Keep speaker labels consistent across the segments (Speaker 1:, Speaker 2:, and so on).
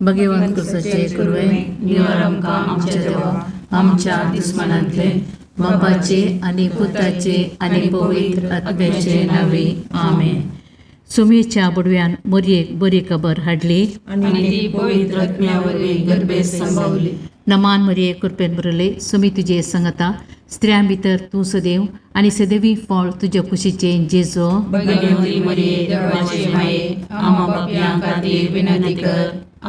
Speaker 1: भगवंत कुसाचे कुरवे निवार आमकां आमच्या देवा आमच्या दुस्मानांतले बापाचे आनी पुताचे आनी पवित्र आत्म्याचे नावे आमेन. सुमेच्या बुडव्यान मोरयेक बरी खबर हाडली
Speaker 2: आनी ती पवित्र आत्म्या वरवीं गर्भेत संभवली.
Speaker 1: नमान मरिये कृपेन भरले सुमी तुजे संगता स्त्रियां भितर तूं सदैव आनी सदैवी फळ तुज्या कुशीचें जेजो.
Speaker 2: भगवती मरिये देवाचे माये आम्हा पापयां खातीर विनंती कर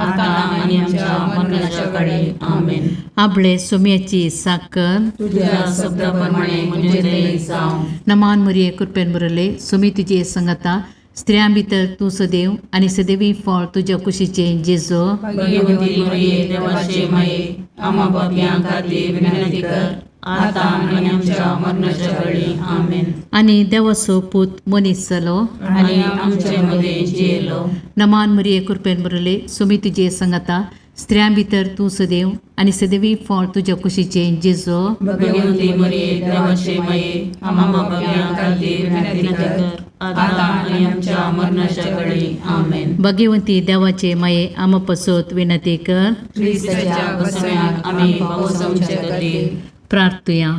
Speaker 2: आता आनी आमच्या मरणाच्या काळी. आमेन.
Speaker 1: आपले सुम्याची साकर
Speaker 2: तुझ्या शब्दा प्रमाणे म्हणजे ते जावं.
Speaker 1: नमान मरिये कृपेन भरले सुमी तुजे संगता स्त्रियां भितर तूं सदैव आनी सदैवी फळ तुज्या कुशीचें जेजो.
Speaker 2: भगवती मरिये देवाचे माये आम्हा पापयां खातीर विनंती कर आता आनी आमच्या मरणाच्या काळी. आमेन.
Speaker 1: आनी देवाचो पूत मनीस जालो
Speaker 2: आनी आमचे मदें जियेलो.
Speaker 1: नमान मरिये कृपेन भरले सुमी तुजे संगता स्त्रियां भितर तूं सदैव आनी सदैवी फळ तुज्या कुशीचें जेजो.
Speaker 2: भगवती मरिये देवाचे माये आम्हा पापयां खातीर विनंती कर आता आनी आमच्या मरणाच्या काळी. आमेन.
Speaker 1: भगवंती देवाचे माये आमा पसत विनंती कर.
Speaker 2: क्रिस्ताच्या बसम्याक आमी पावसांचे खातीर.
Speaker 1: प्रार्थुया.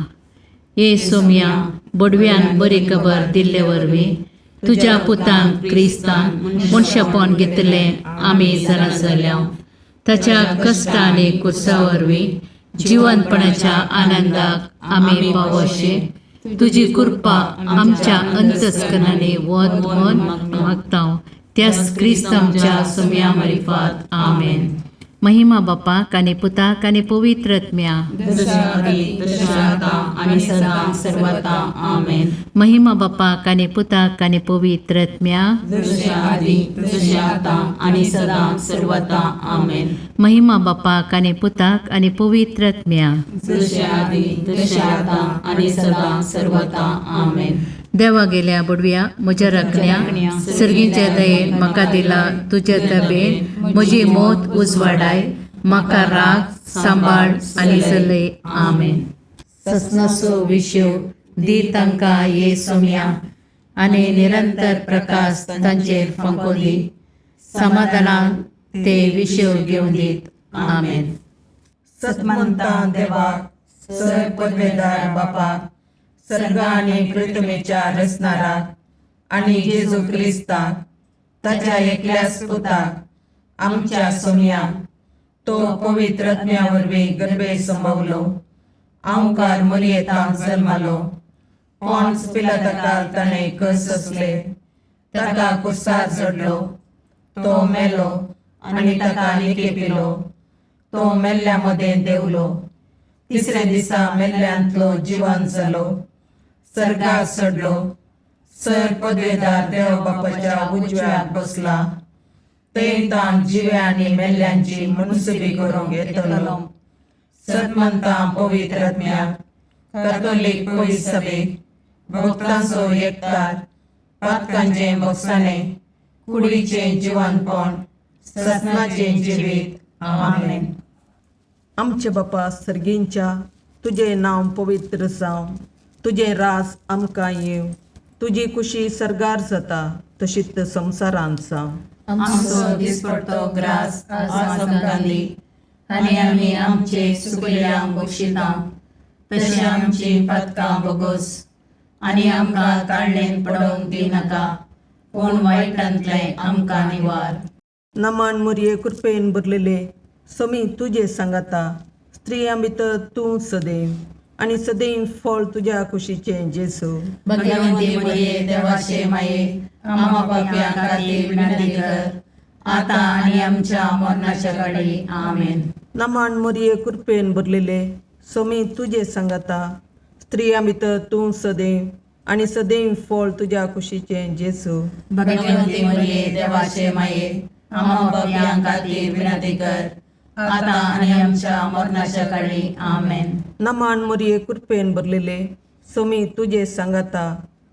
Speaker 1: ये सोम्या बोडव्यान बरी खबर दिल्ले वरवीं तुज्या पुतान क्रिस्तान मनशापण घेतलें आमी जाणा जाल्या. ताच्या कश्ट आनी कुर्सा वरवीं जिवनपणाच्या आनंदाक आमी पावोशे तुजी कृपा आमच्या अंतस्करणांनी वत म्हण मागता त्याच क्रिस्त आमच्या सोम्या मारिफात. आमेन. महिमा बापाक आनी पुताक आनी पवित्र आत्म्या.
Speaker 2: जशा आदी तशें आता आनी सदां सर्वता. आमेन.
Speaker 1: महिमा बापाक आनी पुताक आनी पवित्र आत्म्या.
Speaker 2: जशें आदी तशें आतां आनी सदां सर्वता. आमेन.
Speaker 1: महिमा बापाक आनी पुताक आनी पवित्र आत्म्या.
Speaker 2: जशें आदी तशें आतां आनी सदां सर्वता. आमेन.
Speaker 1: देवा गेल्या बुडव्या म्हज्या राखण्या सर्गीच्या दयेन म्हाका दिला तुज्या तबेन म्हजी मौत उजवाडाय म्हाका राग सांबाळ आनी चलय. आमेन. ससनाचो विशेव दी तांकां ये सोम्या आनी निरंतर प्रकाश तांचेर फांको दी समाधानान ते विशेव घेवन दीत. आमेन.
Speaker 3: सतमंता देवाक सर पदवेदार बापाक सर्ग आनी पृथ्वीच्या रचणाराक आनी जेजू क्रिस्ताक ताच्या एकल्याच पुताक आमच्या सोमयाक तो पवित्र आत्म्या वरवीं गर्भे संभवलो आंवकार मरियेतांत जल्मालो पॉन्स पिलाताकाल ताणें कस सोंसले ताका कुर्सार चडलो तो मेलो आनी ताका निकेपिलो तो मेल्ल्या मदें देंवलो तिसऱ्या दिसा मेल्ल्यांतलो जिवन जालो सर्गार चडलो सर पदवेदार देव बापाच्या उजव्याक बसला थंय ताण जिव्या आनी मेल्ल्यांची मुनसुबी करूंक येतलो. सतमंता पवित्र आत्म्याक कॅथोलीक पवित्र सभेक भक्तांचो एकतार पातकांचें भोगसाणें कुडीचें जिवनपण ससनाचें जिवीत. आमेन.
Speaker 4: आमचे बापा सर्गींच्या तुजें नांव पवित्र जावं तुजें राज आमकां येवं तुजी कुशी सर्गार जाता तशीच संवसारांत जावं.
Speaker 2: आमचो दिसपडतो ग्रास आज आमकां दी आनी आमी आमचे सुकल्यांक बक्षिता तशें आमची पातकां बोगोस आनी आमकां ताळणेन पडोवंक दिनाका पूण वायटांतलें आमकां निवार.
Speaker 4: नमान मुरये कृपेन भरलेले समी तुजे सांगाता स्त्रियां भितर तूं सदैव आनी सदैव फळ तुज्या कुशीचें जेजू.
Speaker 2: भगवंती मरिये देवाचे माये आम्हा पापयां खातीर विनंती कर आता आनी आमच्या मरणाच्या काळी. आमेन.
Speaker 4: नमान मुरये कृपेन भरलेले समी तुजे सांगाता स्त्रियां भितर तूं सदैव आनी सदैव फळ तुज्या कुशीचें जेजू.
Speaker 2: भगवंती मरिये देवाचे माये आम्हा पापयां खातीर विनंती कर आता आनी आमच्या मरणाच्या काळी. आमेन.
Speaker 4: नमान मुरये कृपेन भरलेले समी तुजे सांगाता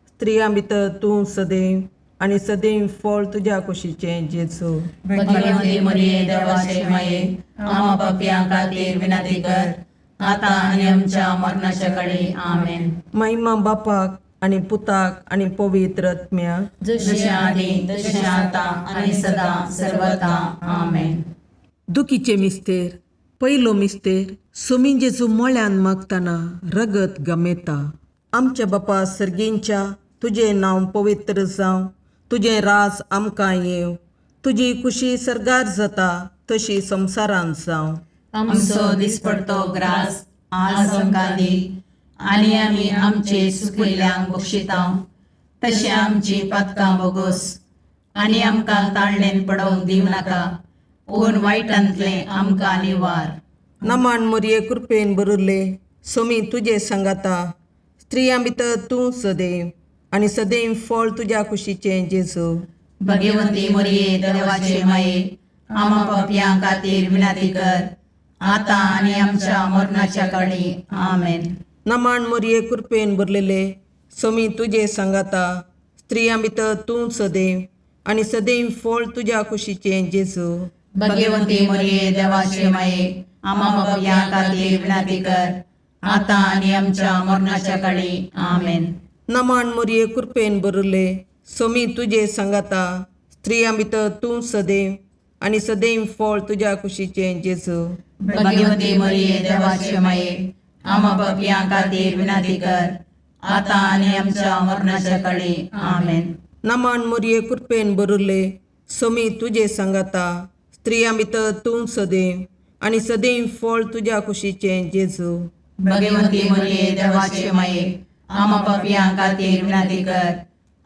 Speaker 4: स्त्रियां भितर तूं सदैव आनी सदैव फळ तुज्या कुशीचें जेजू.
Speaker 2: भगवंती मरिये देवाचे माये आम्हा पापयां खातीर विनंती कर आता आनी आमच्या मरणाच्या काळी. आमेन.
Speaker 4: महिमा बापाक आनी पुताक आनी पवित्र आत्म्याक.
Speaker 2: जशें आदी तशें आतां आनी सदां सर्वता. आमेन.
Speaker 4: दुखीचे मिस्तेर पयलो मिस्तेर सोमी जेजू मळ्यान मागतना रगत गमेता. आमच्या बापा सर्गींच्या तुजें नांव पवित्र जावं, तुजें राज आमकां येवं, तुजी खुशी सर्गार जाता तशी संवसारांत जावं.
Speaker 2: आमचो दिसपडतो ग्रास आज आमकां दी आनी आमी आमचे सुकिल्ल्यांक बक्षितांव तशें आमची पातकां बोगोस आनी आमकां ताळणेन पडोवंक दिवं नाका पूण वायटांतलें आमकां निवार.
Speaker 4: नमान मोरये कृपेन भरिल्ले सोमी तुजे सांगाता, स्त्रियां भितर तूं सदैव आनी सदैव फळ तुज्या कुशीचें जेजू.
Speaker 2: भगवंती मोरये देवाचे माये आमा पापयां खातीर विनंती कर आतां आनी आमच्या मरणाच्या काळी. आमेन.
Speaker 4: नमान मोरये कृपेन भरलेले सोमी तुजे सांगाता, स्त्रियां भितर तूं सदैव आनी सदैव फळ तुज्या कुशीचें जेजू.
Speaker 2: भगवंती मोरये देवाचे माये आमा पापयां खातीर विनंती कर आतां आनी आमच्या मरणाच्या काळी. आमेन.
Speaker 4: नमान मोरये कृपेन भरिल्ले सोमी तुजे सांगाता, स्त्रियां भितर तूं सदैव आनी सदैव फळ तुज्या कुशीचें जेजू.
Speaker 2: भगवंती मोरये देवाचे माये आमा पापयां खातीर विनंती कर आतां आनी आमच्या मरणाच्या काळी. आमेन.
Speaker 4: नमान मोरये कृपेन भरिल्ले सोमी तुजे सांगाता, स्त्रियां भितर तूं सदैव आनी सदैव फळ तुज्या कुशीचें जेजू.
Speaker 2: भगवंती मोरये देवाचे माये आमा पापयां खातीर विनंती कर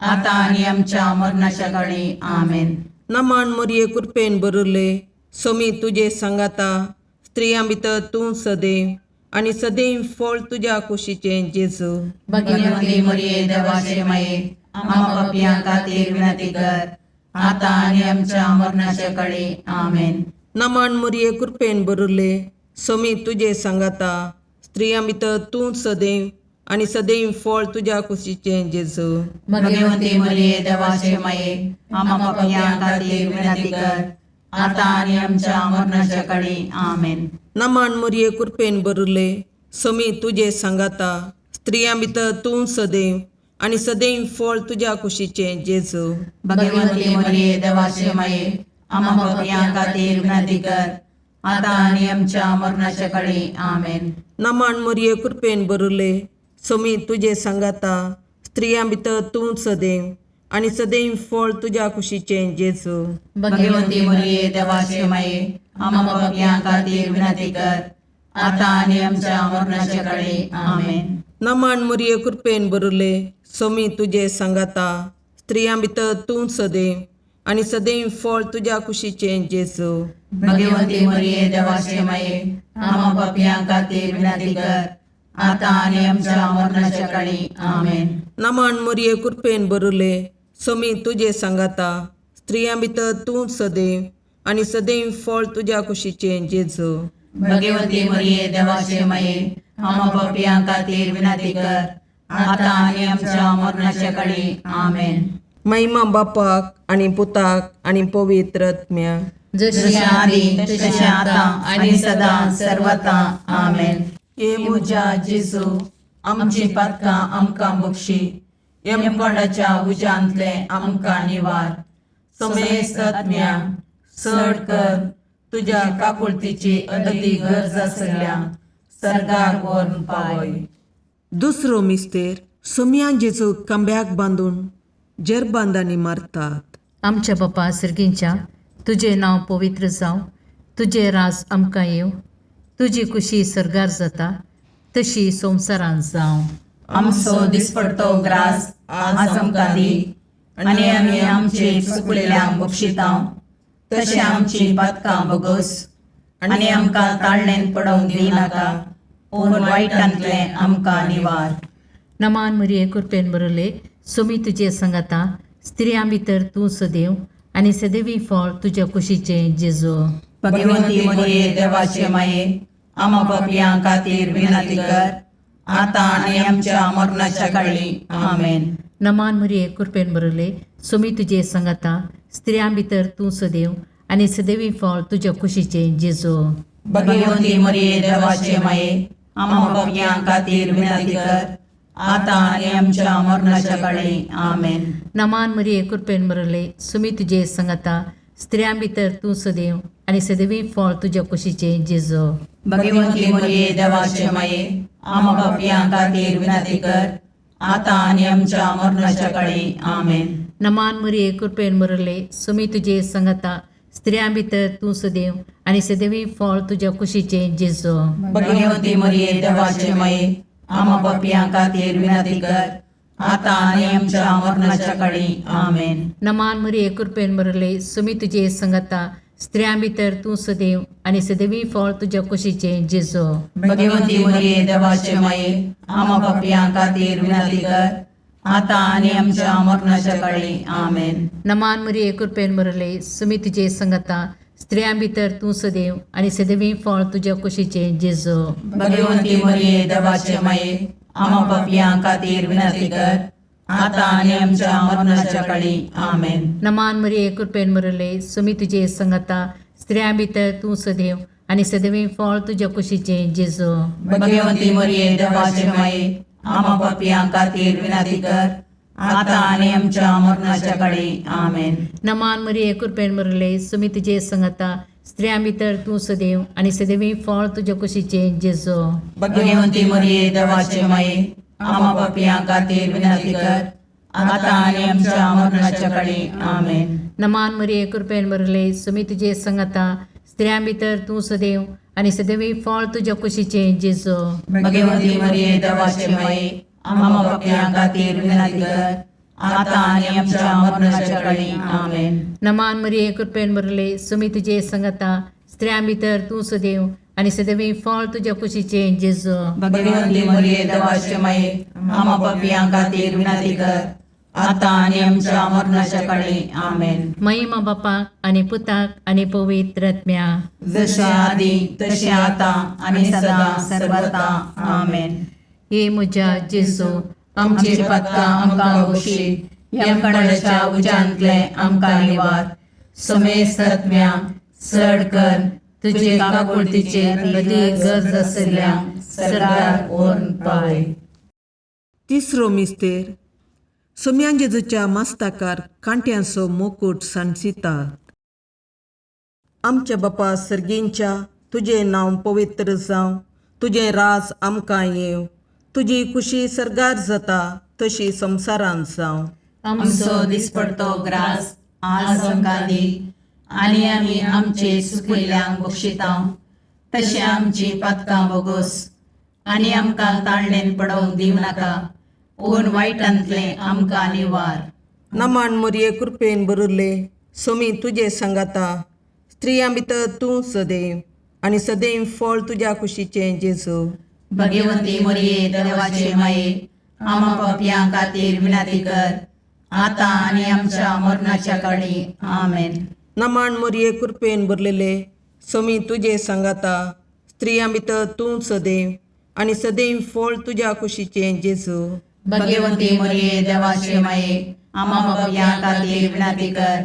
Speaker 2: आतां आनी आमच्या मरणाच्या काळी. आमेन.
Speaker 4: नमान मोरये कृपेन भरिल्ले सोमी तुजे सांगाता, स्त्रियां भितर तूं सदैव आनी सदैव फळ तुज्या कुशीचें जेजू.
Speaker 2: भगवंती मोरये देवाचे माये आमा पापयां खातीर विनंती कर आतां आनी आमच्या मरणाच्या काळी. आमेन.
Speaker 4: नमान मोरये कृपेन भरिल्ले सोमी तुजे सांगाता, स्त्रियां भितर तूं सदैव आनी सदैव फळ तुज्या कुशीचें जेजू.
Speaker 2: भगवंती मोरये देवाचे माये आमा पापयां खातीर विनंती कर आतां आनी आमच्या मरणाच्या काळी. आमेन.
Speaker 4: नमान मोरये कृपेन भरिल्ले सोमी तुजे सांगाता, स्त्रियां भितर तूं सदैव आनी सदैव फळ तुज्या कुशीचें जेजू.
Speaker 2: भगवंती मोरये देवाचे माये आमा पापयां खातीर विनंती कर आतां आनी आमच्या मरणाच्या काळी. आमेन.
Speaker 4: नमान मोरये कृपेन भरिल्ले सोमी तुजे सांगाता, स्त्रियां भितर तूं सदैव आनी सदैव फळ तुज्या कुशीचें जेजू.
Speaker 2: भगवंती मोरये देवाचे माये आमा पापयां खातीर विनंती कर आतां आनी आमच्या मरणाच्या काळी. आमेन.
Speaker 4: नमान मोरये कृपेन भरिल्ले सोमी तुजे सांगाता, स्त्रियां भितर तूं सदैव आनी सदैव फळ तुज्या कुशीचें जेजू.
Speaker 2: भगवंती मोरये देवाचे माये आमा पापयां खातीर विनंती कर आतां आनी आमच्या मरणाच्या काळी. आमेन.
Speaker 4: नमान मोरये कृपेन भरिल्ले सोमी तुजे सांगाता, स्त्रियां भितर तूं सदैव आनी सदैव फळ तुज्या कुशीचें जेजू.
Speaker 2: भगवंती मोरये देवाचे माये आमा पापयां खातीर विनंती कर आतां आनी आमच्या मरणाच्या काळी. आमेन.
Speaker 4: महिमा बापाक आनी पुताक आनी पवित्र आत्म्याक.
Speaker 1: जशी
Speaker 2: जशें आदी तशें आतां आनी सदां सर्वता. आमेन.
Speaker 3: हे म्हज्या जेजू आमची पातकां आमकां बक्षी, यमकोंडाच्या उज्यांतलें आमकां निवार, समेस्त आत्म्या चड कर तुज्या काकुळतीची अदती गरज आसल्या सर्गाक व्हरून पावय.
Speaker 4: दुसरो मिस्तेर सोमयान जेजू खांब्याक बांदून जेरबांदांनी मारतात.
Speaker 1: आमच्या बापा सर्गींच्या तुजें नांव पवित्र जावं, तुजें राज आमकां येवं, तुजी खुशी सर्गार जाता तशी संवसारांत जावं.
Speaker 2: आमचो दिसपडतो ग्रास आज आमकां दी आनी आमी आमचे चुकलेल्यांक बक्षितांव तशें आमची पातकां बोगोस आनी आमकां ताळणेन पडोवंक दिवं नाका पूण वायटांतलें आमकां निवार.
Speaker 1: नमान मरिये कृपेन भरले सोमी तुजे संगाता, स्त्रियां भितर तूं सदैव आनी सदैवी फळ तुज्या कुशीचें जेजू.
Speaker 2: भगवंती मोरये देवाचे माये आमा पापयां खातीर विनंती कर आतां आनी आमच्या मरणाच्या काळी. आमेन.
Speaker 1: नमान मरिये कृपेन भरले सोमी तुजे संगाता, स्त्रियां भितर तूं सदैव आनी सदैवी फळ तुज्या कुशीचें जेजू.
Speaker 2: भगवंती मोरये देवाचे माये आमा पापयां खातीर विनंती कर आतां आनी आमच्या मरणाच्या काळी. आमेन.
Speaker 1: नमान मरिये कृपेन भरले सुमी तुजे संगाता, स्त्रियां भितर तूं सदैव आनी सदैवी फळ तुज्या कुशीचें जेजो.
Speaker 2: भगवंती मरिये देवाचे माये, आमा पापयां खातीर विनंती कर, आतां आनी आमच्या मरणाच्या काळी. आमेन.
Speaker 1: नमान मरिये, कृपेन भरले, सुमी तुजे संगता, स्त्रियां भितर तूं सदैव आनी सदैवी फळ तुज्या कुशीचें जेजो.
Speaker 2: भगवंती मरिये देवाचे माये, आमा पापयां खातीर विनंती कर, आतां आनी आमच्या मरणाच्या काळी. आमेन.
Speaker 1: नमान मरिये, कृपेन भरले, सुमी तुजे संगता, स्त्रियां भितर तूं सदैव आनी सदैवी फळ तुज्या कुशीचें जेजो.
Speaker 2: भगवंती मरिये देवाचे माये, आमा पापयां खातीर विनंती कर, आतां आनी आमच्या मरणाच्या काळी. आमेन.
Speaker 1: नमान मरिये, कृपेन भरले, सुमी तुजे संगता, स्त्रियां भितर तूं सदैव आनी सदैवी फळ तुज्या कुशीचें जेजो.
Speaker 2: भगवंती मरिये देवाचे माये, आमा पापयां खातीर विनंती कर, आतां आनी आमच्या मरणाच्या काळी. आमेन.
Speaker 1: नमान मरिये, कृपेन भरले, सुमी तुजे संगता, स्त्रियां भितर तूं सदैव आनी सदैवी फळ तुज्या कुशीचें जेजो.
Speaker 2: भगवंती मरिये देवाचे माये, आमा पापयां खातीर विनंती कर, आतां आनी आमच्या मरणाच्या काळी. आमेन.
Speaker 1: नमान मरिये, कृपेन भरले, सुमी तुजे संगता, स्त्रियां भितर तूं सदैव आनी सदैवी फळ तुज्या कुशीचें जेजो.
Speaker 2: भगवंती मरिये देवाचे माये, आमा पापयां खातीर विनंती कर, आतां आनी आमच्या मरणाच्या काळी. आमेन.
Speaker 1: नमान मरिये, कृपेन भरले, सुमी तुजे संगता, स्त्रियां भितर तूं सदैव आनी सदैवी फळ तुज्या कुशीचें जेजो.
Speaker 2: भगवंती मरिये देवाचे माये, आमा पापयां खातीर विनंती कर, आतां आनी आमच्या मरणाच्या काळी. आमेन.
Speaker 1: नमान मरिये, कृपेन भरले, सुमी तुजे संगता, स्त्रियां भितर तूं सदैव आनी सदैवी फळ तुज्या कुशीचें जेजो.
Speaker 2: भगवंती मरिये देवाचे माये, आमा पापयां खातीर विनंती कर, आतां आनी आमच्या मरणाच्या काळी. आमेन.
Speaker 1: महिमा बापाक आनी पुताक आनी पवित्र आत्म्या.
Speaker 2: जशे आदी तशें आतां आनी सदां सर्वता. आमेन.
Speaker 1: हे म्हज्या जेजू,
Speaker 2: आमची पातकां आमकां बक्षी, यमकणाच्या उज्यांतले आमकां निवार, समेस्त आत्म्या चड कर तुजे काकुळतीचे अदीक गरज आशिल्ल्या सरकार व्हरून पावय.
Speaker 4: तिसरो मिस्तेर. सोम्यान जेजूच्या मास्ताकार कांट्यांचो मुकूट सांडसितात. आमच्या बापा सर्गींच्या, तुजें नांव पवित्र जावं, तुजें राज आमकां येवं, तुजी खुशी सर्गार जाता तशी संवसारांत जावं.
Speaker 2: आमचो दिसपडतो ग्रास आज आमकां दी, आनी आमी आमचे सुकिल्ल्यांक बक्षिता तशें आमची पातकां बोगोस, आनी आमकां ताळणेन पडोवंक दिवं नाका, पूण वायटांतलें आमकां निवार.
Speaker 4: नमान मोरये, कृपेन भरिल्ले, सोमी तुजे सांगाता, स्त्रियां भितर तूं सदैव आनी सदैव फळ तुज्या कुशीचें जेजू.
Speaker 2: भगवंती मरिये देवाचे माये, आमा पापयां खातीर विनंती कर, आतां आनी आमच्या मरणाच्या काळी. आमेन.
Speaker 4: नमान मोरये, कृपेन भरलेले, सोमी तुजे सांगाता, स्त्रियां भितर तूं सदैव आनी सदैव फळ तुज्या कुशीचें जेजू.
Speaker 2: भगवंती मरिये देवाचे माये, आमा पापयां खातीर विनंती कर,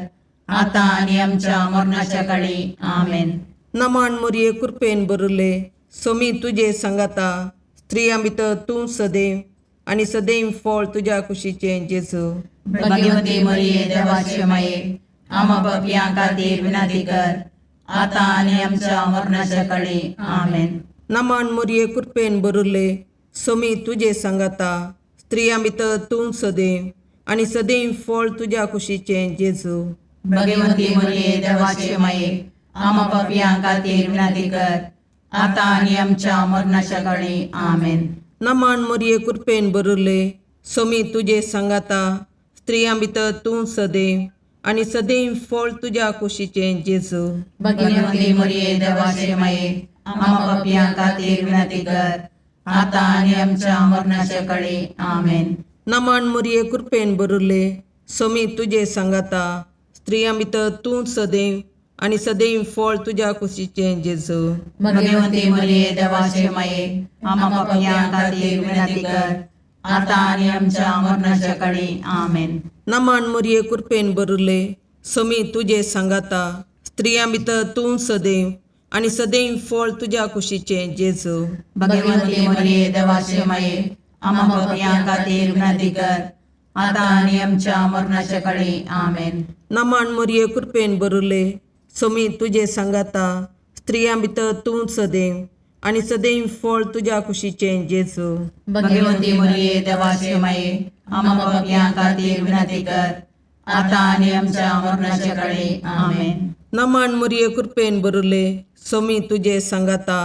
Speaker 2: आतां आनी आमच्या मरणाच्या काळी. आमेन.
Speaker 4: नमान मोरये, कृपेन भरिल्ले, सोमी तुजे सांगाता, स्त्रियां भितर तूं सदैव आनी सदैव फळ तुज्या कुशीचें जेजू.
Speaker 2: भगवंती मरिये देवाचे माये, आमा पापयां खातीर विनंती कर, आतां आनी आमच्या मरणाच्या काळी. आमेन.
Speaker 4: नमान मोरये, कृपेन भरिल्ले, सोमी तुजे सांगाता, स्त्रियां भितर तूं सदैव आनी सदैव फळ तुज्या कुशीचें जेजू.
Speaker 2: भगवंती मरिये देवाचे माये, आमा पापयां खातीर विनंती कर, आतां आनी आमच्या मरणाच्या काळी. आमेन.
Speaker 4: नमान मोरये, कृपेन भरिल्ले, सोमी तुजे सांगाता, स्त्रियां भितर तूं सदैव आनी सदैव फळ तुज्या कुशीचें जेजू.
Speaker 2: भगवंती मरिये देवाचे माये, आमा पापयां खातीर विनंती कर, आतां आनी आमच्या मरणाच्या काळी. आमेन.
Speaker 4: नमान मोरये, कृपेन भरिल्ले, सोमी तुजे सांगाता, स्त्रियां भितर तूं सदैव आनी सदैव फळ तुज्या कुशीचें जेजू.
Speaker 2: भगवंती मरिये देवाचे माये, आमा पापयां खातीर विनंती कर, आतां आनी आमच्या मरणाच्या काळी. आमेन.
Speaker 4: नमान मोरये, कृपेन भरिल्ले, सोमी तुजे सांगाता, स्त्रियां भितर तूं सदैव आनी सदैव फळ तुज्या कुशीचें जेजू.
Speaker 2: भगवंती मरिये देवाचे माये, आमा पापयां खातीर विनंती कर, आतां आनी आमच्या मरणाच्या काळी. आमेन.
Speaker 4: नमन मोरये कृपेन बरुले सोमी तुजे सांगाता स्त्रियां भितर तूं सदैव आनी सदैव फळ तुज्या कुशीचें जेजू.
Speaker 2: भगवंती मरिये देवाचे माये, आम्हा पापयां खातीर विनंती कर, आतां आनी आमच्या मरणाच्या काळी. आमेन.
Speaker 4: नमन मोरये कृपेन बरुले सोमी तुजे सांगाता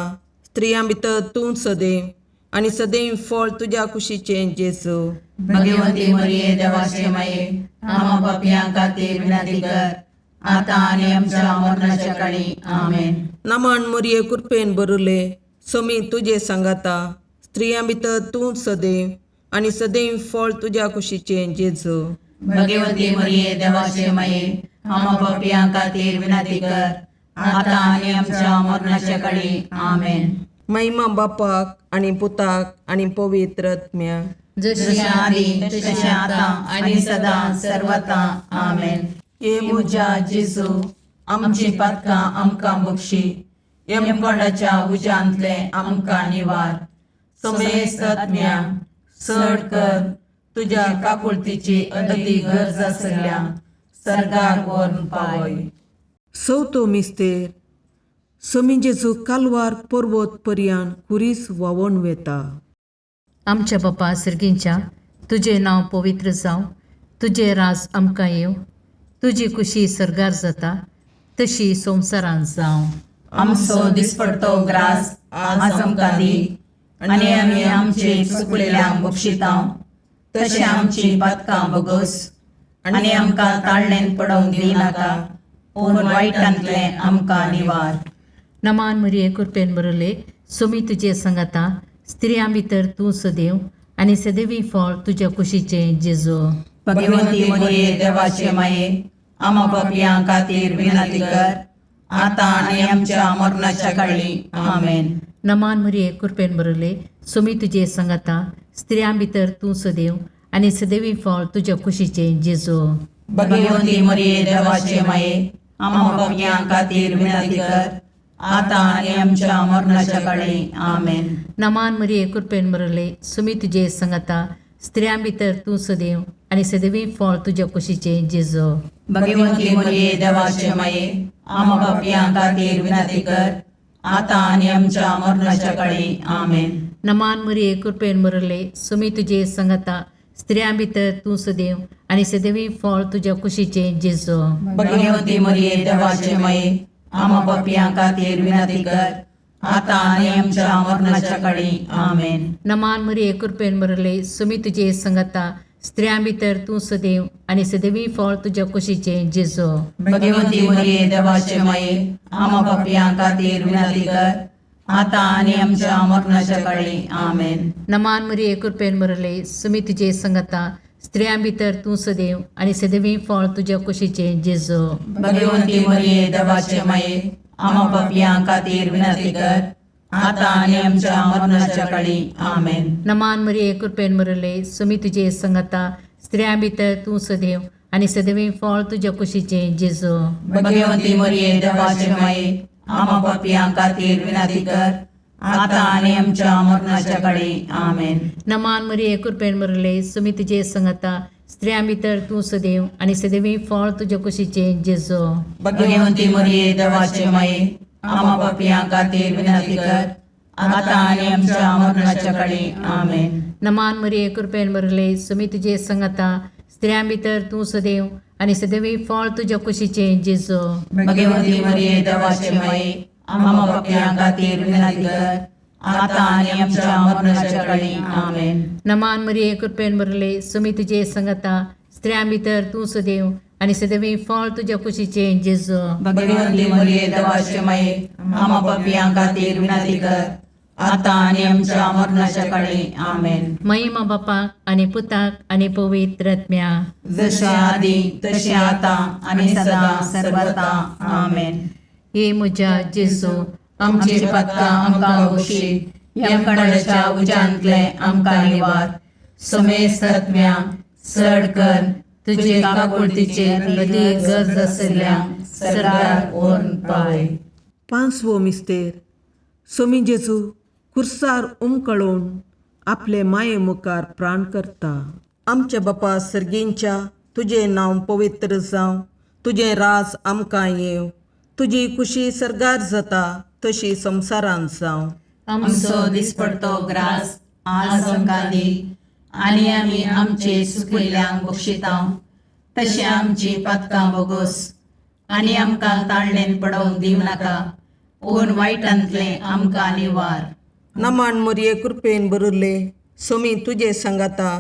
Speaker 4: स्त्रियां भितर तूं सदैव आनी सदैव फळ तुज्या कुशीचें जेजू.
Speaker 2: भगवंती मरिये देवाचे माये, आम्हा पापयां खातीर विनंती कर, आतां आनी आमच्या मरणाच्या काळी. आमेन.
Speaker 4: नमन मोरये कृपेन बरुले सोमी तुजे सांगाता स्त्रियां भितर तूं सदैव आनी सदैव फळ तुज्या कुशीचें जेजू.
Speaker 2: भगवंती मरिये देवाचे माये, आम्हा पापयां खातीर विनंती कर, आतां आनी आमच्या मरणाच्या काळी. आमेन.
Speaker 4: महिमा बापाक आनी पुताक आनी पवित्र आत्म्याक.
Speaker 2: जशी आदी तशी आतां आनी सदां सर्वता. आमेन.
Speaker 3: हे म्हज्या जेजू, आमची पातकां आमकां बक्षी, यमकोंडाच्या उज्यांतले आमकां निवार, समेस्त आत्म्या चड कर तुज्या काकुळतीची अदी गरज आसल्या सर्गार व्हरून पावय.
Speaker 4: चवथो मिस्तेर. सोमी जेजू कालवार पर्वत पर्यान खुरीस व्हांवोन वेता.
Speaker 1: आमच्या बापा सर्गींच्या, तुजें नांव पवित्र जावं, तुजें राज आमकां येवं, तुजी खुशी सर्गार जाता तशी संवसारांत जावं.
Speaker 3: आमचो दिसपडतो ग्रास आज आमकां दी, आनी आमी आमचे चुकलेल्यांक बक्षितां तशें आमची पातकां बगस, आनी आमकां ताळणेन पडोवंक दिनाका, पूण वायटांतलें आमकां निवार.
Speaker 1: नमान मरिये कृपेन बरले सोमी तुजे सांगाता, स्त्रियां भितर तूं सदैव आनी सदैवी फळ तुज्या कुशीचें जेजू.
Speaker 3: भगवंती मरिये देवाचे माये, आमा पापयां खातीर विनंती कर, आतां आनी आमच्या मरणाच्या काळी. आमेन.
Speaker 1: नमान मरिये कृपेन बरले सोमी तुजे सांगाता, स्त्रियां भितर तूं सदैव आनी सदैवी फळ तुज्या कुशीचें जेजू.
Speaker 3: भगवंती मरिये देवाचे माये, आमा पापयां खातीर विनंती कर, आतां आनी आमच्या मरणाच्या काळी. आमेन.
Speaker 1: नमान मरिये कृपेन बरले सुमी तुजे सांगाता, स्त्रियां भितर तूं सदैव आनी सदैवी फळ तुज्या कुशीचें जेजू.
Speaker 3: भगवंती मरिये देवाचे माये, आमा पापयां खातीर विनंती कर, आतां आनी आमच्या मरणाच्या काळी. आमेन.
Speaker 1: नमान मरिये कृपेन बरले सुमी तुजे सांगाता, स्त्रियां भितर तूं सदैव आनी सदैवी फळ तुज्या कुशीचें जेजू.
Speaker 3: भगवंती मरिये देवाचे माये, आमा पापयां खातीर विनंती कर, आतां आनी आमच्या मरणाच्या काळी. आमेन.
Speaker 1: नमान मरिये कृपेन बरले सुमी तुजे सांगाता, स्त्रियां भितर तूं सदैव आनी सदैवी फळ तुज्या कुशीचें जेजू.
Speaker 3: भगवंती मरिये देवाचे माये, आमा पापयां खातीर विनंती कर, आतां आनी आमच्या मरणाच्या काळी. आमेन.
Speaker 1: नमान मरिये कृपेन बरले सुमी तुजे सांगाता, स्त्रियां भितर तूं सदैव आनी सदैवी फळ तुज्या कुशीचें जेजू.
Speaker 3: भगवंती मरिये देवाचे माये, आमा पापयां खातीर विनंती कर, आतां आनी आमच्या मरणाच्या काळी. आमेन.
Speaker 1: नमान मरिये कृपेन बरले सुमी तुजे सांगाता, स्त्रियां भितर तूं सदैव आनी सदैवी फळ तुज्या कुशीचें जेजू.
Speaker 3: भगवंती मरिये देवाचे माये, आमा पापयां खातीर विनंती कर, आतां आनी आमच्या मरणाच्या काळी. आमेन.
Speaker 1: नमान मरिये कृपेन बरले सुमी तुजे सांगाता, स्त्रियां भितर तूं सदैव आनी सदैवी फळ तुज्या कुशीचें जेजू.
Speaker 3: भगवंती मरिये देवाचे माये, आमा पापयां खातीर विनंती कर, आतां आनी आमच्या मरणाच्या काळी. आमेन.
Speaker 1: नमान मरिये कृपेन बरले सुमी तुजे सांगाता, स्त्रियां भितर तूं सदैव आनी सदैवी फळ तुज्या कुशीचें जेजू.
Speaker 3: भगवंती मरिये देवाचे माये, आमा पापयां खातीर विनंती कर, आतां आनी आमच्या मरणाच्या काळी. आमेन.
Speaker 1: नमान मरिये कृपेन बरले सुमी तुजे सांगाता, स्त्रियां भितर तूं सदैव आनी सदैवी फळ तुज्या कुशीचें जेजू.
Speaker 3: भगवंती मरिये देवाचे माये, आमा पापयां खातीर विनंती कर, आतां आनी आमच्या मरणाच्या काळी. आमेन.
Speaker 1: महिमा बापाक आनी पुताक आनी पवित्र आत्म्याक.
Speaker 3: जशें आदी तशें आतां आनी सदां सर्वता. आमेन.
Speaker 1: हे म्हज्या जेजू,
Speaker 3: आमची पातकां आमकां बक्षी, यमकंडाच्या उज्यांतले आमकां निवार, समेस्त आत्म्या चड कर तुजे काकुळतीचे अदी गरज आशिल्ल्या सरकार व्हरून पावय.
Speaker 4: पांचवो मिस्तेर. सोमी जेजू खुर्सार उमकळून आपले माये मुखार प्राण करता. आमच्या बापा सर्गींच्या तुजें नांव पवित्र जावं, तुजें राज आमकां येवं, तुजी कुशी सर्गार जाता तशी संवसारांत जावं.
Speaker 2: आमचो दिसपडतो ग्रास आज आमकां दी आनी आमी आमचे सुकिल्ल्यांक बक्षिता तशें आमची पातकां बोगोस आनी आमकां ताळणेन पडोवंक दिवं नाका पूण वायटांतलें आमकां निवार.
Speaker 4: नमन मोरये कृपेन भरिल्ले सोमी तुजे सांगाता,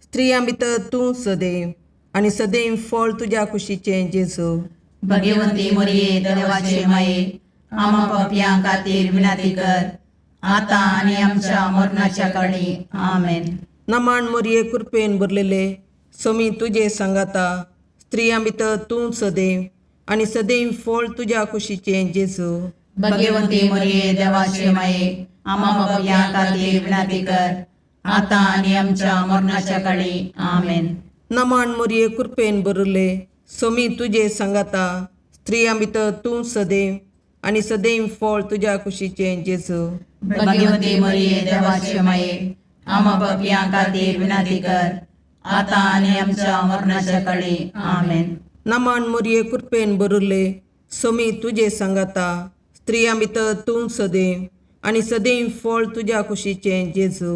Speaker 4: स्त्रियां भितर तूं सदैव आनी सदैव फळ तुज्या कुशीचें जेजू.
Speaker 2: भगवंती मोरये देवाचे माये आमा पापयां खातीर विनंती कर आतां आनी आमच्या मरणाच्या काळी. आमेन.
Speaker 4: नमन मोरये कृपेन भरलेले सोमी तुजे सांगाता, स्त्रियां भितर तूं सदैव आनी सदैव फळ तुज्या कुशीचें जेजू.
Speaker 2: भगवंती मोरये देवाचे माये आमा पापयां खातीर विनंती कर आतां आनी आमच्या मरणाच्या काळी. आमेन.
Speaker 4: नमन मोरये कृपेन भरिल्ले सोमी तुजे सांगाता, स्त्रियां भितर तूं सदैव आनी सदैव फळ तुज्या कुशीचें जेजू.
Speaker 2: भगवंती मोरये देवाचे माये आमा पापयां खातीर विनंती कर आतां आनी आमच्या मरणाच्या काळी. आमेन.
Speaker 4: नमन मोरये कृपेन भरिल्ले सोमी तुजे सांगाता, स्त्रियां भितर तूं सदैव आनी सदैव फळ तुज्या कुशीचें जेजू.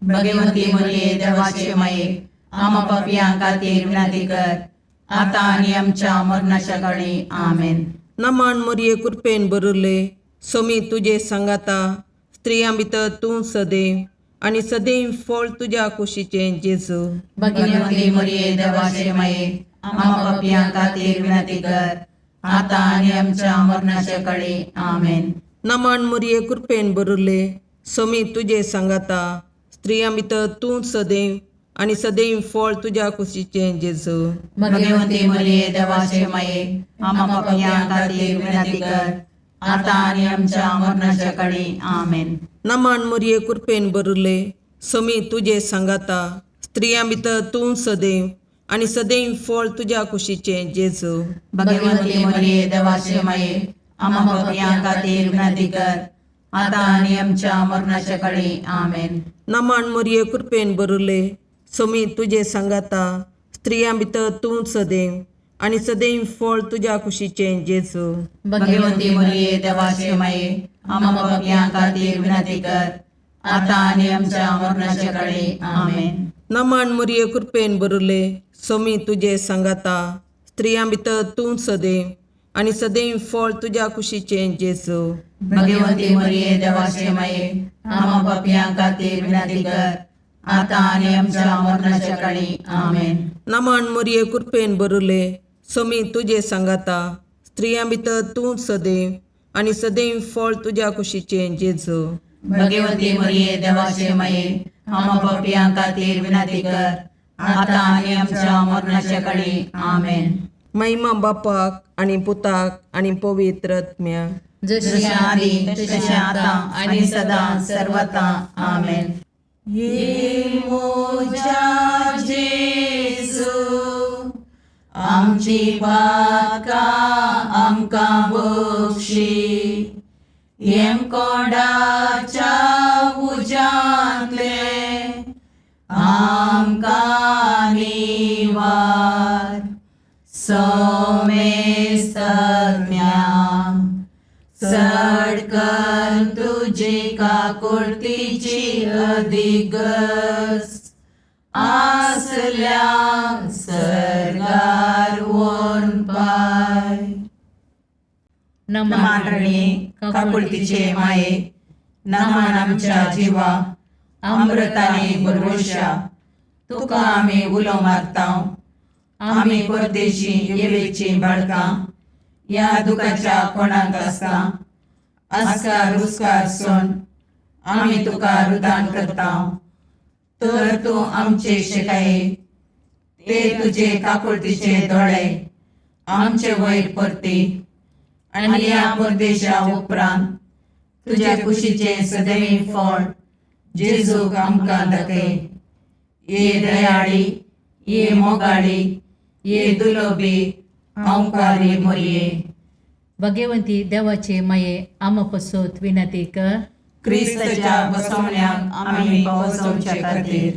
Speaker 2: भगवंती मोरये देवाचे माये आमा पापयां खातीर विनंती कर आतां आनी आमच्या मरणाच्या काळी. आमेन.
Speaker 4: नमन मोरये कृपेन भरिल्ले सोमी तुजे सांगाता, स्त्रियां भितर तूं सदैव आनी सदैव फळ तुज्या कुशीचें जेजू.
Speaker 2: भगवंती मोरये देवाचे माये आमा पापयां खातीर विनंती कर आतां आनी आमच्या मरणाच्या काळी. आमेन.
Speaker 4: नमन मोरये कृपेन भरिल्ले सोमी तुजे सांगाता, स्त्रियां भितर तूं सदैव आनी सदैव फळ तुज्या कुशीचें जेजू.
Speaker 2: भगवंती मोरये देवाचे माये आमा पापयां खातीर विनंती कर आतां आनी आमच्या मरणाच्या काळी. आमेन.
Speaker 4: नमन मोरये कृपेन भरिल्ले सोमी तुजे सांगाता, स्त्रियां भितर तूं सदैव आनी सदैव फळ तुज्या कुशीचें जेजू.
Speaker 2: भगवंती मोरये देवाचे माये आमा पापयां खातीर विनंती कर आतां आनी आमच्या मरणाच्या काळी. आमेन.
Speaker 4: नमन मोरये कृपेन भरिल्ले सोमी तुजे सांगाता, स्त्रियां भितर तूं सदैव आनी सदैव फळ तुज्या कुशीचें जेजू.
Speaker 2: भगवंती मोरये देवाचे माये आमा पापयां खातीर विनंती कर आतां आनी आमच्या मरणाच्या काळी. आमेन.
Speaker 4: नमन मोरये कृपेन भरिल्ले सोमी तुजे सांगाता, स्त्रियां भितर तूं सदैव आनी सदैव फळ तुज्या कुशीचें जेजू.
Speaker 2: भगवंती मोरये देवाचे माये आमा पापयां खातीर विनंती कर आतां आनी आमच्या मरणाच्या काळी. आमेन.
Speaker 4: नमन मोरये कृपेन भरिल्ले सोमी तुजे सांगाता, स्त्रियां भितर तूं सदैव आनी सदैव फळ तुज्या कुशीचें जेजू.
Speaker 2: भगवंती मोरये देवाचे माये आमा पापयां खातीर विनंती कर आतां आनी आमच्या मरणाच्या काळी. आमेन.
Speaker 4: महिमा बापाक आनी पुताक आनी पवित्र आत्म्याक.
Speaker 2: जशी आदी तशें आतां आनी सदां सर्वता. आमेन. ये मोजा जेजू आमची पातकां आमकां बक्षी, येमकोंडाच्या उज्यांतले आमकां निवार, सोमेस्तज्ञा चड कर तुजी काकुळतीची अधिगस आसल्या सर्गार वोन पाय. नमान रणी काकुळतीचे माये, नमान आमच्या जिवा अमृताने बरवशा, तुका आमी उलो मारता. आमी परदेशी येवेची बाळकां ह्या दुखाच्या कोणाक आसता आस्कार रुस्कार सोन आमी तुका रुदान करता. तर तूं आमचे शिकाये ते तुजे काकुळतीचे दोळे आमचे वयर परती आनी ह्या परदेशा उपरांत तुज्या कुशीचें सदैव फळ जेजूक आमकां दाखय. ये दयाळी, ये मोगाळी, ये दुलोबी ओंकारी मोरये.
Speaker 1: भगवंती देवाचे माये आमा पसत विनंती कर.
Speaker 2: क्रिस्ताच्या बसवण्याक आमी पावसवचे खातीर.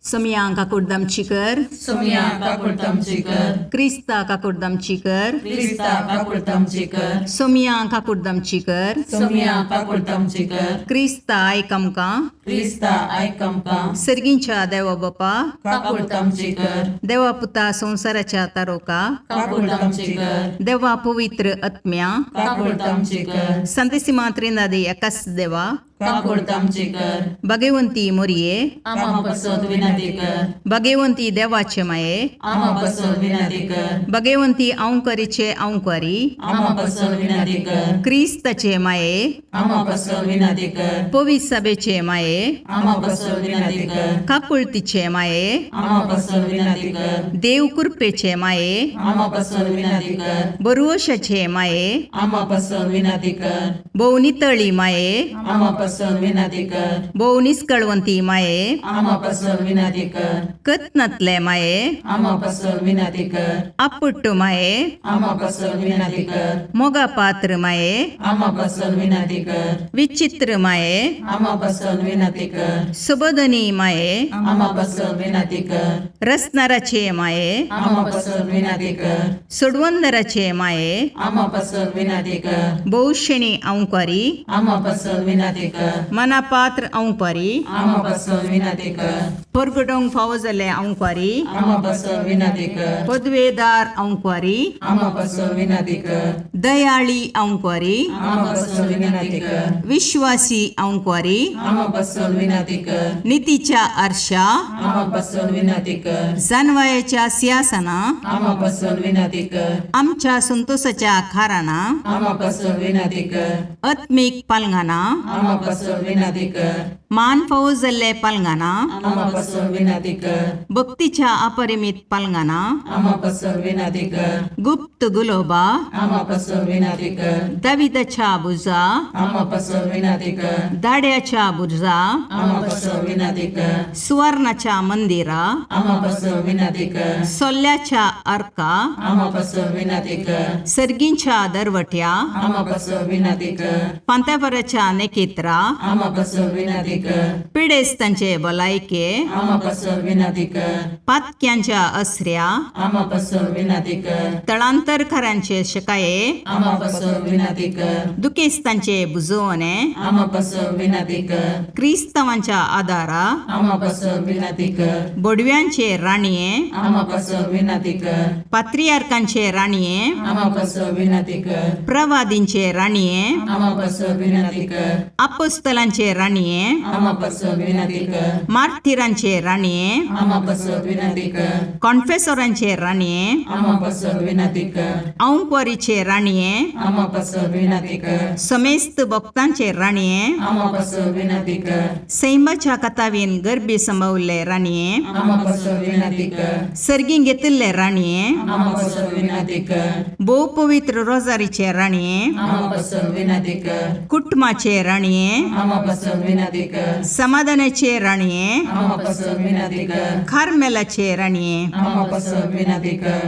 Speaker 3: सोमया काकुडदामची कर.
Speaker 2: सोमया काकुळतामची कर.
Speaker 3: क्रिस्ता काकुडदामची कर.
Speaker 2: क्रिस्ता काकुळतामची कर.
Speaker 3: सोमया काकुडदामची कर.
Speaker 2: सोमया काकुळतामची कर.
Speaker 3: क्रिस्ता आयक आमकां.
Speaker 2: क्रिस्ता आयक आमकां.
Speaker 3: सर्गींच्या देवा बापा,
Speaker 2: काकुळतामची कर.
Speaker 3: देवा पुता संवसाराच्या तारोका,
Speaker 2: काकुळतामची कर.
Speaker 3: देवा पवित्र आत्म्या,
Speaker 2: काकुळतामची कर.
Speaker 3: संतेसिमा त्रिनादी एकाच देवा,
Speaker 2: काकुळतामची कर.
Speaker 3: भगवंती मोरये,
Speaker 2: आमा पसत विनंती कर.
Speaker 3: भगवंती देवाचे माये,
Speaker 2: आमा पसत विनंती कर.
Speaker 3: भगवंती अंकरीचे अंकरी,
Speaker 2: आमा पसत विनंती कर.
Speaker 3: क्रिस्ताचे माये,
Speaker 2: आमा पसत विनंती कर.
Speaker 3: पवित्र सभेचे माये,
Speaker 2: आमा पसत विनंती कर.
Speaker 3: काकुळतीचे माये,
Speaker 2: आमा पसत विनंती कर.
Speaker 3: देव कृपेचे माये,
Speaker 2: आमा पसत विनंती कर.
Speaker 3: बरुवशाचे माये,
Speaker 2: आमा पसत विनंती कर.
Speaker 3: भोव नितळी माये,
Speaker 2: आमा पसत विनंती कर.
Speaker 3: भोव निस्कळवंती माये,
Speaker 2: आमा पसत विनंती कर.
Speaker 3: कत्नातले माये,
Speaker 2: आमा पसत विनंती कर.
Speaker 3: आपुट्टू माये,
Speaker 2: आमा पसत विनंती कर.
Speaker 3: मोगा पात्र माये,
Speaker 2: आमा पसत विनंती कर.
Speaker 3: विचित्र माये,
Speaker 2: आमा पसत विनंती कर.
Speaker 3: सुबोधनी माये,
Speaker 2: आमा पसत विनंती कर.
Speaker 3: रसनाराचे माये,
Speaker 2: आमा पसत विनंती कर.
Speaker 3: सोडवंदराचे माये,
Speaker 2: आमा पसत विनंती कर.
Speaker 3: भोवशेणी अंकारी,
Speaker 2: आमा पसत विनंती कर.
Speaker 3: मनापात्र अंकारी,
Speaker 2: आमा पसत विनंती कर.
Speaker 3: परगटोंक फावो जाल्ले अंकारी,
Speaker 2: आमा पसत विनंती कर.
Speaker 3: पदवेदार अंकारी,
Speaker 2: आमा पसत विनंती कर.
Speaker 3: दयाळी अंकारी,
Speaker 2: आमा पसत विनंती कर.
Speaker 3: विश्वासी अंकारी,
Speaker 2: आमा पसत विनंती कर.
Speaker 3: नितीच्या आरशा,
Speaker 2: आमा पसत विनंती कर.
Speaker 3: जानवायाच्या सिंहासना,
Speaker 2: आमा पसत विनंती कर.
Speaker 3: आमच्या संतोषाच्या खाराना,
Speaker 2: आमा पसत विनंती कर.
Speaker 3: आत्मीक पालंगाना,
Speaker 2: आमा पसत विनंती कर.
Speaker 3: मान फावो जाल्ले पालंगाना,
Speaker 2: आमा पसत विनंती कर.
Speaker 3: भक्तीच्या अपरिमित पालंगाना,
Speaker 2: आमा पसत विनंती कर.
Speaker 3: गुप्त गुलोबा,
Speaker 2: आमा पसत विनंती कर.
Speaker 3: दाविदाच्या बुजा,
Speaker 2: आमा पसत विनंती कर.
Speaker 3: दाड्याच्या बुजा,
Speaker 2: आमा पसत विनंती कर.
Speaker 3: सुवर्णाच्या मंदिरा,
Speaker 2: आमा पसत विनंती कर.
Speaker 3: सोल्ल्याच्या अर्का,
Speaker 2: आमा पसत विनंती कर.
Speaker 3: सर्गींच्या दरवट्या,
Speaker 2: आमा पसत विनंती कर.
Speaker 3: पांत्यापराच्या नेकेत्रा,
Speaker 2: आमा पसत विनंती कर.
Speaker 3: पिडेस्तांचे भलायके,
Speaker 2: आमा पसत विनंती कर.
Speaker 3: पातक्यांच्या असऱ्या,
Speaker 2: आमा पसत विनंती कर.
Speaker 3: तळांतरकारांचे शकाये,
Speaker 2: आमा पसत विनंती कर.
Speaker 3: दुखेस्तांचे बुजवणे,
Speaker 2: आमा पसत विनंती कर.
Speaker 3: क्रिस्तांवांच्या आदारा,
Speaker 2: आमा पसत विनंती कर.
Speaker 3: बोडव्यांचे राणये,
Speaker 2: आमा पसत विनंती कर.
Speaker 3: पात्रियार्कांचे राणये,
Speaker 2: आमा पसत विनंती कर.
Speaker 3: प्रवादींचे राणये,
Speaker 2: आमा पसत विनंती कर.
Speaker 3: अपोस्तलांचे राणये,
Speaker 2: आमा पसत विनंती कर.
Speaker 3: मार्थिरांचे राणये,
Speaker 2: आमा पसत विनंती कर.
Speaker 3: कॉन्फेसोरांचे राणये,
Speaker 2: आमा पसत विनंती कर.
Speaker 3: औंकवारीचे राणये,
Speaker 2: आमा पसत विनंती कर.
Speaker 3: समेस्त भक्तांचे राणये,
Speaker 2: आमा पसत विनंती कर.
Speaker 3: सैमाच्या कथावीन गर्भी संभवल्ले राणये,
Speaker 2: आमा पसत विनंती कर.
Speaker 3: सर्गीं घेतिल्ले राणये,
Speaker 2: आमा पसत विनंती कर.
Speaker 3: भोव पवित्र रोजारीचे राणये,
Speaker 2: आमा पसत विनंती कर.
Speaker 3: कुटुंबाचे राणये,
Speaker 2: आमा पसत विनंती कर.
Speaker 3: समाधानाचे राणये,
Speaker 2: आमा पसत विनंती कर.
Speaker 3: कार्मेलाचे राणये,
Speaker 2: आमा पसत विनंती कर.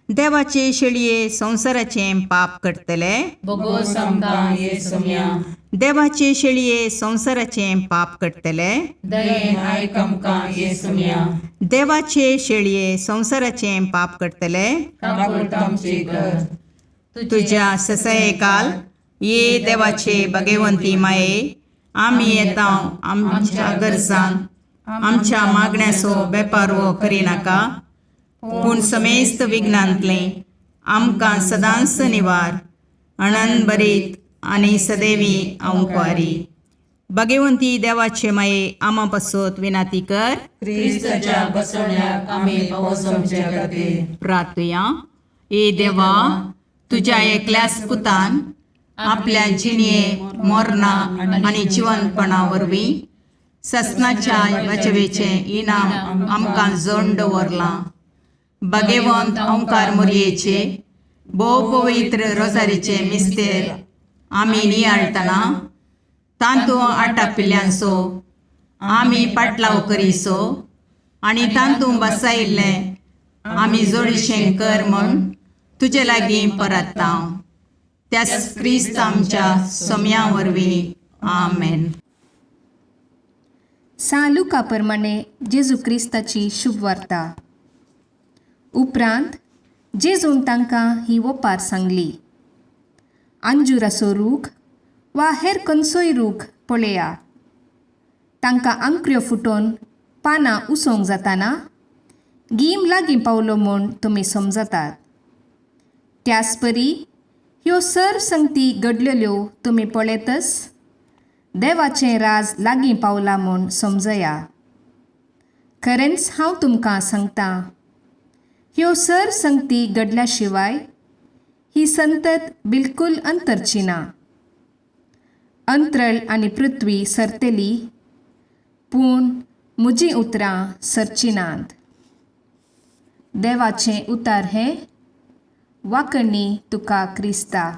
Speaker 3: देवाचे शेळये संवसाराचें पाप करतले,
Speaker 2: बोगोस आमकां ये सोम्या.
Speaker 3: देवाचे शेळये संवसाराचें पाप करतले,
Speaker 2: दयेन आयक आमकां ये सोम्या.
Speaker 3: देवाचे शेळये संवसाराचें पाप करतले,
Speaker 2: काकुळतामची कर.
Speaker 3: तुज्या ससयकाल ये देवाचे भगवंती माये, आमी येता आमच्या गरजान आमच्या मागण्याचो बेपारवो करिनाका, पूण समेस्त विघ्नांतलें आमकां सदांच निवार अणन बरीत आनी सदैवी अंकवारी. भगवंती देवाचे माये आमा पासत विनाती कर.
Speaker 2: क्रिस्ताच्या बसवण्याक आमी पावस आमच्या खातीर.
Speaker 3: प्रार्थुया. ए देवा, तुज्या एकल्याच पुतान आपल्या जिणये मोरना आनी जिवनपणा वरवीं ससनाच्या बचवेचें इनाम आमकां जोड दवरलां. भगवंत ओंकार मोरयेचे भोव पवित्र रोजारीचे मिस्तेर आमी नियाळटना तांतू आटापिल्ल्यांचो आमी पाटलाव करीसो आनी तांतू बसायिल्लें आमी जोडीशें कर म्हूण तुजे लागीं परत्ता, त्याच क्रिस्त आमच्या सोम्या वरवीं. आमेन.
Speaker 5: सां लुका प्रमाणे जेजू क्रिस्ताची शुभवार्ता. उपरांत जेजून तांकां ही ओपार सांगली, अंजुराचो रूख वा हेर खंयचोय रूख पळया, तांकां आंकऱ्यो फुटोवन पानां उसोवंक जाताना गीम लागीं पावलो म्हूण तुमी समजतात. त्याच परी ह्यो सर्व संगती घडलेल्यो तुमी पळयतच देवाचें राज लागीं पावला म्हूण समजया. खरेंच हांव तुमकां सांगतां, ह्यो सर्व संगती घडल्या शिवाय ही संतत बिलकुल अंतरची ना. अंतरळ आनी पृथ्वी सरतली, पूण म्हजीं उतरां सरचीं नात. देवाचें उतार हें. वाकणी तुका क्रिस्ता.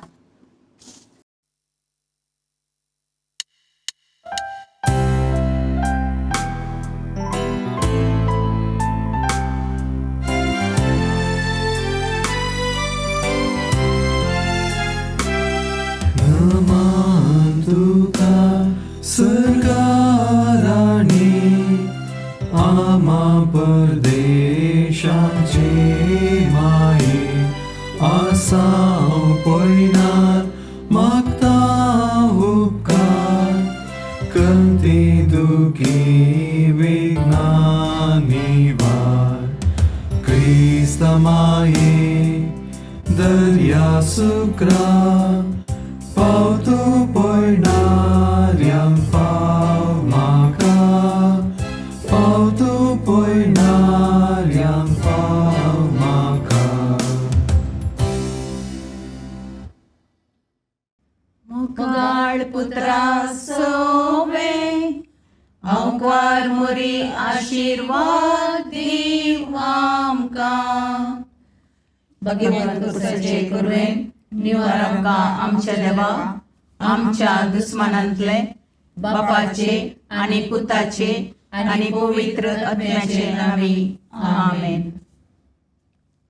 Speaker 6: नमन तुका सर्गाराणी, आमा परदेशाचे माये, आसाव पयणार मागता उपकार, कंती दुखी विघ्ना निवार, क्रिस्त माये दर्या सुक्रा, पावतो पयणाऱ्यांक पाव म्हाका, पावतो पयणाऱ्यांक पाव म्हाका.
Speaker 2: मुगाळ पुत्रा सोवे आंकवार मोरी आशिर्वाद दीव आमकां.
Speaker 3: भगवंत कुसाचे कुरवेन निवार आमकां आमच्या देवा, आमच्या दुस्मानांतले बापाचे आनी पुताचे आनी पवित्र आत्म्याचे नांवी. आमेन.